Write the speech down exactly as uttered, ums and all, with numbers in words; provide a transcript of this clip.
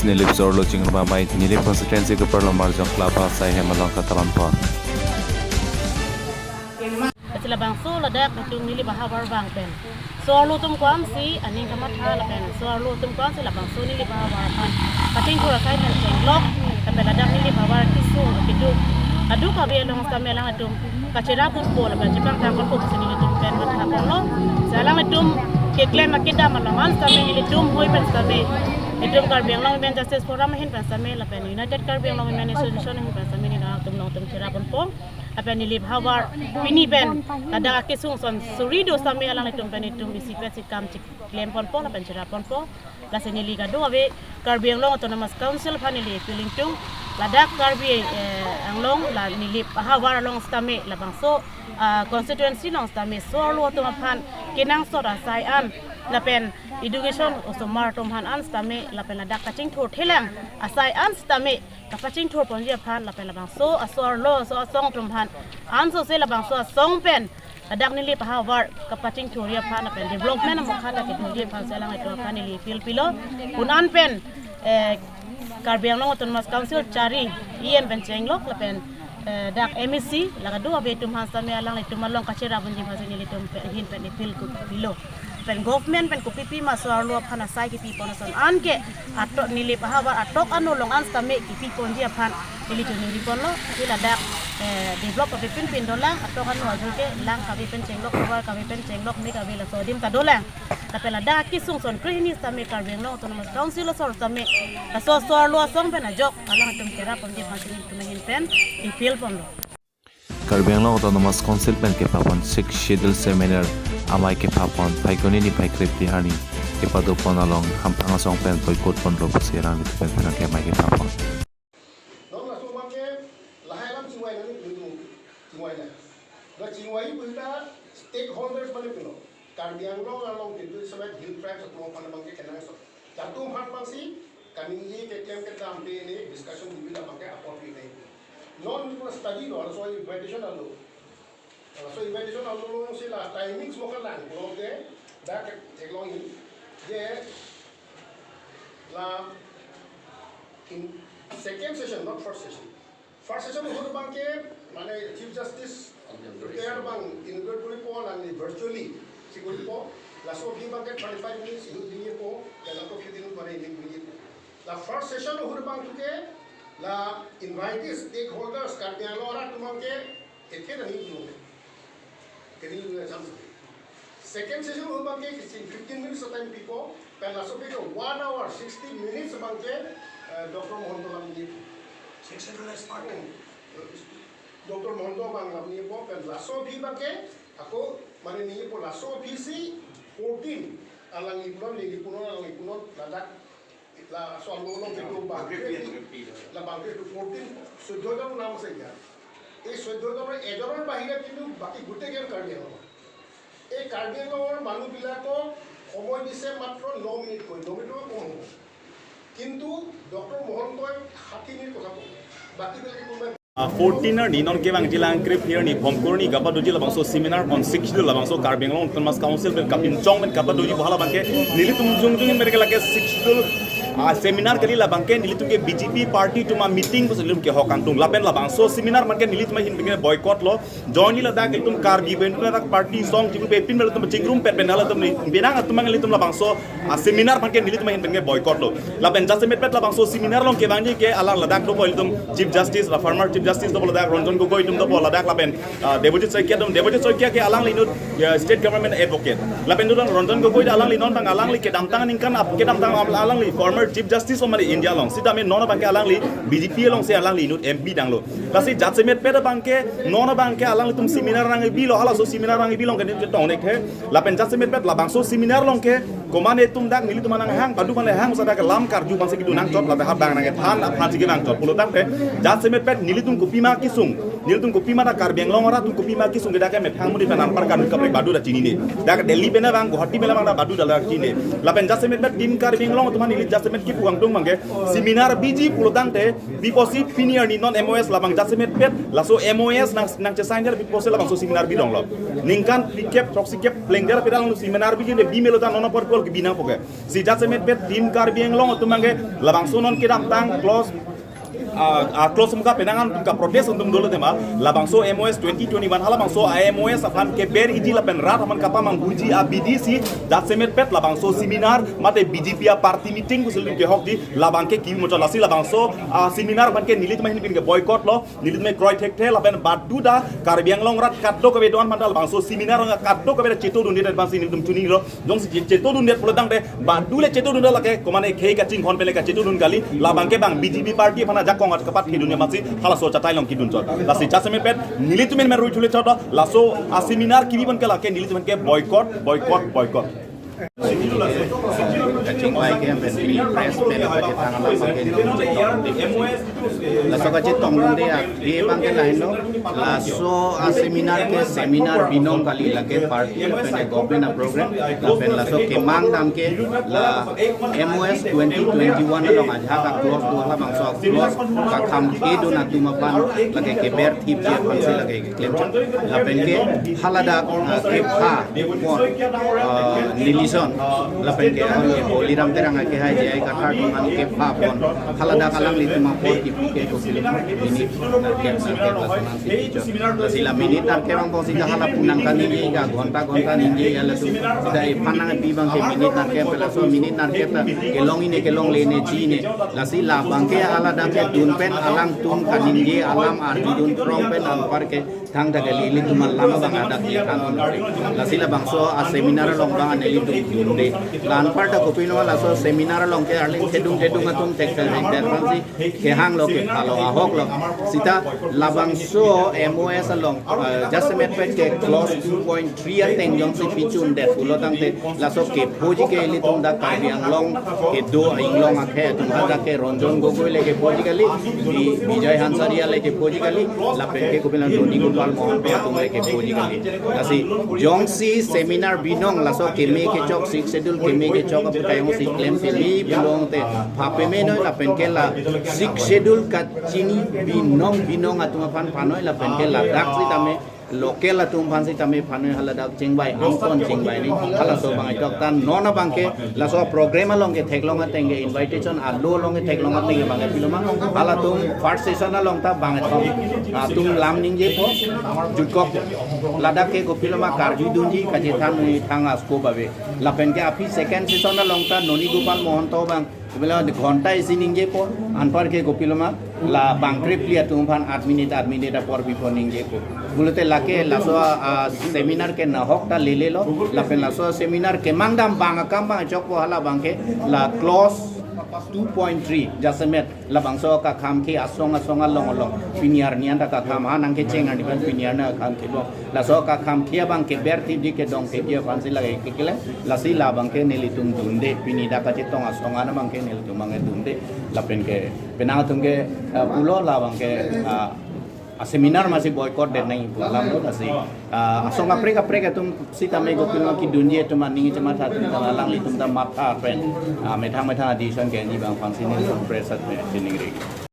Nilip so-arlo chingrum amei, Nilip constituency keparlo Marjong Club asai hem along katalon pon. Lasi labangso ladak itum Nilip ahavar vang pen so-arlo atum ko-ansi aning kamatha lapen so-arlo atum ko-ansi labangso Nilip ahavar aphan kachingthur asai pen chenglok, lapen ladak Nilip ahavar kesung keduk aduk kave along sitame alanglitum kacherap ponpo lapen chepangthang ponpo pusi nelitum pen matha ponlo. Si alanglitum keklem akedam along an sitame nelitum hui pen sitame itum Karbi Anglong Women Justice Forum ahin pen sitame lapen United Karbi Anglong Women Association ahin pen sitame nelitum alangtum cherap ponpo. Lapen Nilip ahavar pini pen ladak akesung son suri do sitame alanglitum pen itum isi pen si kam chik klem ponpo lapen cherap ponpo. Lasi neli kadokave Karbi Anglong Autonomous Council aphan neli appeal ingtung, ladak Karbi, eh, Anglong la Nilip ahavar along sitame labangso, ah, constituency along sitame so-arlo atum aphan kenangsot asai an lapen education osomar atum aphan an sitame lapen ladak kachingthur thelang asai an sitame kapachingthur ponji aphan lapen labangso aso-arlo aso asong atum aphan ansose labangso asong pen ladak Nilip ahavar kapachingthurji aphan lapen development amokha ta kethurji aphan si alanglitum aphan neli appeal pilo. Pun an pen, eh, Karbi Anglong Autonomous Council chari E M pen chenglok lapen, eh, dak M A C la kadokave atum aphan sitame alanglitum along kacherap ponji aphan si nelitum pen ahin pen appeal ko pilo. Pen government pen kopipi ma so-arlo aphan asai kepi pon ason an ke atok Nilip ahavar atok ano along an sitame kepi ponji aphan nelitum ningri ponlo. Lasi ladak, eh, develop kave pinpin dolang, atok ano ajul ke lang kave pen chenglok, tovar kave pen chenglok, me kave laso adim ta dolang. Lapen ladak kesung son krehini sitame Karbi Anglong Autonomous Council asor sitame laso so-arlo asong pen ajok alangtum cherap ponji aphan si nelitum ahin pen appeal ponlo. Karbi Anglong Autonomous Council pen kepaponpon Sixth Schedule seminar amei kepaponpon Phaikuni niphai krepli arni kepado pon along hamphang asong pen boycott ponlo pusi alanglitum pen pherangke amei kepapon. Non laso abang ke lahai alam chingvai nang ni putu chingvai na. Na chingvai puta stakeholders mane pulo. Karbi Anglong along kedo semet hill tribes atum aphan abang ke kenangsot. Latum aphan abang si kaningje keklem kedam pen ne discussion dibi abang ke apor pi nai. Non pura study lo, laso invitation alo. Laso invitation alo lo si la timings mo kalang, lo ke dak theklong in. Je la in second session, not first session. First session ahut abang ke, mane Chief Justice retired abang inaugurate koripo, alangli virtually si koripo. Laso aphi abang ke thirty-five minutes inut dingjepo, laso aphi din mane inut dingjepo. La first session ahut abang ke la invitees, stakeholders, Karbi Anglong arat atum abang ke ethe nangji pulo. Kini nangji chance. Second session ahut abang ke kisin fifteen minutes time pipo, pen laso aphi ke one hour sixty minutes abang ke, eh, Doctor Mahanta lam nangji. Session last part. Hmm. Doctor Mahanta abang lam nangjipo, pen laso aphi abang ke ako mane nangjipo laso aphi si fourteen alangli punon, neli punon, alangli punon, ladak laso along along kedo abang ke, la abang ke fourteen, চৈধ্য জন নাম আছে ইয়াত। এই চৈধ্য জনৰ এজনৰ বাহিৰে কিন্তু বাকী গোটেইকেইজন কাৰ্বি আংলং। এই কাৰ্বি আংলঙৰ মানুহবিলাকক সময় দিছে মাত্ৰ ন মিনিটকৈ, ন মিনিটতকৈ কম হ'ব। কিন্তু ডক্টৰ মহন্তই ষাঠি মিনিট কথা ক'ব, বাকীবিলাকে কোনোবাই আহ, fourteen arni non kevangji lang krepli arni Phomkur arni kapadoji labangso seminar on Sixth Schedule labangso Karbi Anglong Autonomous Council pen kapinchong pen kapadoji pu hala abang ke nelitum jongjong in merke lake Sixth Schedule, ah, seminar kali, la abang ke nelitum ke B J P party atum ameeting pusi nelitum kehok kangtung. Lapen labangso seminar abang ke nelitum ahin pen ke boycott lo. Jointly ladak itum Karbi pen ladak party song jibu pe pin latum chingrum pen pen halatum ni binang atum abang nelitum labangso, ah, seminar abang ke nelitum ahin pen ke boycott lo. Lapen jasemet pet labangso seminar along kevangji ke alang ladak dopo ilitum Chief Justice, la former Chief Justice dopo ladak Ranjan Gogoi atum dopo ladak lapen, ah, Debojit Saikia atum, Debojit Saikia ke alangli inut, ya, state government advocate. Lapen inut Ranjan Gogoi ta alangli non abang alangli kedamtang aningkan ap kedamtang am-, alangli former Chief Justice of India along. Sitame non abang ke alangli B J P alongsi alangli inut M P danglo. Lasi jasemet pet abang ke non abang ke alanglitum seminar nangkebilo, halaso seminar nangkebi along ke nelitum tong nek he. Lapen jasemet pet labangso seminar along ke komat netum dak nelitum anang hang, padu mane hang, sada ke lam karju abang si kedo nangchot, lapen ha abang nangkethan aphan si kenangchot pulo tangte, jasemet pet nelitum kopima kesung, Nelitum kopima ta Karbi Anglong arat atum kopima kesung ke dak ke methang amonit pen anpar kan kaprek baduta chinine. Dak Delhi pen abang, Guwahati pen abang ta baduta la chinine. Lapen jasemet pen Team Karbi Anglong atum neli jasemet kipu kangtung abang ke seminar biji pulotangte biposi pini arni non M O S labang jasemet pen laso M O S nang nangchesign der biposi labangso seminar bilonglo. Ningkan phlikep throksikep plengder pedang seminar biji ne bimelo ta non apor pol ke binang poke. Si jasemet pen Team Karbi Anglong atum abang ke labangso non kedamtang clause, ah, ah, clause muka penangan atum kaprotest atum dolo tema labangso M O S twenty twenty-one halabangso a M O S aphan keber iji lapen rat aphan kapamangbuji abidi si jasemet pen labangso seminar mate B J P a party meeting pusi nelitum kehokji labang ke kimi muchot lasi labangso, ah, seminar aphan ke nelitum ahin pen ke boycott lo. Nelitum kroi thekthe lapen baduta Karbi Anglong arat kadokave do-an aphan ta labangso seminar kadokave ta chetodunde abang si nelitum chinilo. Jongsi chetodunde pulotangte badu le chetodunde lake komane khei kachinghon pen le kachetodun kali labang ke bang B J P party aphan ajakong at kapathedun amatsi halaso chatai along kedun chot. Lasi jasemet pen nelitum men rui thule chot laso a seminar kimi pon ke lake nelitum ke boycott, boycott, boycott. Kachingvai ke pen press pen kachetong alam abang ke laso kachetongdunde ake abang ke lahenlo. Laso a seminar ke seminar binong kali, lake party pen government a program lapen laso kemang dam ke la M O S twenty twenty-one along ajahak a clause do halabangso a clause kakham kedun atum aphan lake keber thipji aphan si lake keklem chot. Lapen ke haladak, ah, kepha pon, ah, nelison lapen ke, ah, Boliram Terang akehai J I Kathar atum aphan kepha pon haladak alanglitum apor kipu ke kopilo minute narkep narkep lason nangsi kicho. Lasi la minute narkep angbong si ta hala pu nangkaningje, ka ghonta ghonta ningje ya latum sita ephan nangpi abang ke minute narkep, laso minute narkep ta kelong-ine kelongle ne chine. Lasi labang ke haladak kedun pen alangtum kaningje alam arjudun throng pen anpar ke thangta ke nelitum alam abang adak kethan. Lasi labangso a seminar along abang nelitum dunde. La anpar ta kopilo laso seminar along ke arleng thedung thedung atum thekthek thekthek aphan si kehanglo, kephalo, ahoklo. Sita labangso M O S along, eh, jasemet pen ke clause two point three ateng jongsi pichundet pulotangte laso kepoji ke ilitum dak Karbi Anglong kedo inglong akhei atum hadak ke Ranjan Gogoi le kepoji kali, Bi-, Bijoy Hansaria le kepoji kali, lapen ke kopilo Noni Gopal Mohan atum le kepoji kali. Lasi jongsi seminar binong laso keme kechok, Sixth Schedule keme kechok apu kayong si klem temi pulotangte pha peme noi lapen ke la Sixth Schedule kachini binong binong atum aphan phanoi lapen ke ladak sitame local atum aphan sitame phanoi haladak chingvai angton chingvai ni halaso abang ajok ta non abang ke laso program along ketheklong ateng ke invitation alo along ketheklong ateng ke abang ke piloma halatum first session along ta bang atum atum lam ningjepo jutkok ladak ke kopiloma karjudunji kachethan nangji thang asko babe lapen ke aphi second session along ta Noni Gopal Mohan to abang Kemela ghonta isi ningjepo, anpar ke kopiloma, la bangkrepli atum aphan aat minute, aat minute apor pipo ningjepo. Pulote lake laso, ah, seminar ke nahok ta lelelo, lapen laso seminar kemang dam bang akam bang chokpo hala abang ke la clause two point three jasemet labangso kakham ke asong asong along along pini arni anta kakham ha nangkecheng arni pen pini arni kakham kebo. Laso kakham ke abang ke berthipji kedongthipji aphan si lake keklem. Lasi labang ke nelitum dunde pini dak kachetong asong an abang ke nelitum abang ke dunde. Lapen ke penang atum ke, eh, pulo labang ke, ah, a seminar masi boycott det nangji pu alam lo lasi, ah, asong kaprek kaprek atum sitame kopiloma kedunji atum aning chematha atum ta alanglitum ta matha pen, ah, methang methang a decision ke-enji abang aphan si nelitum press at me chiningri.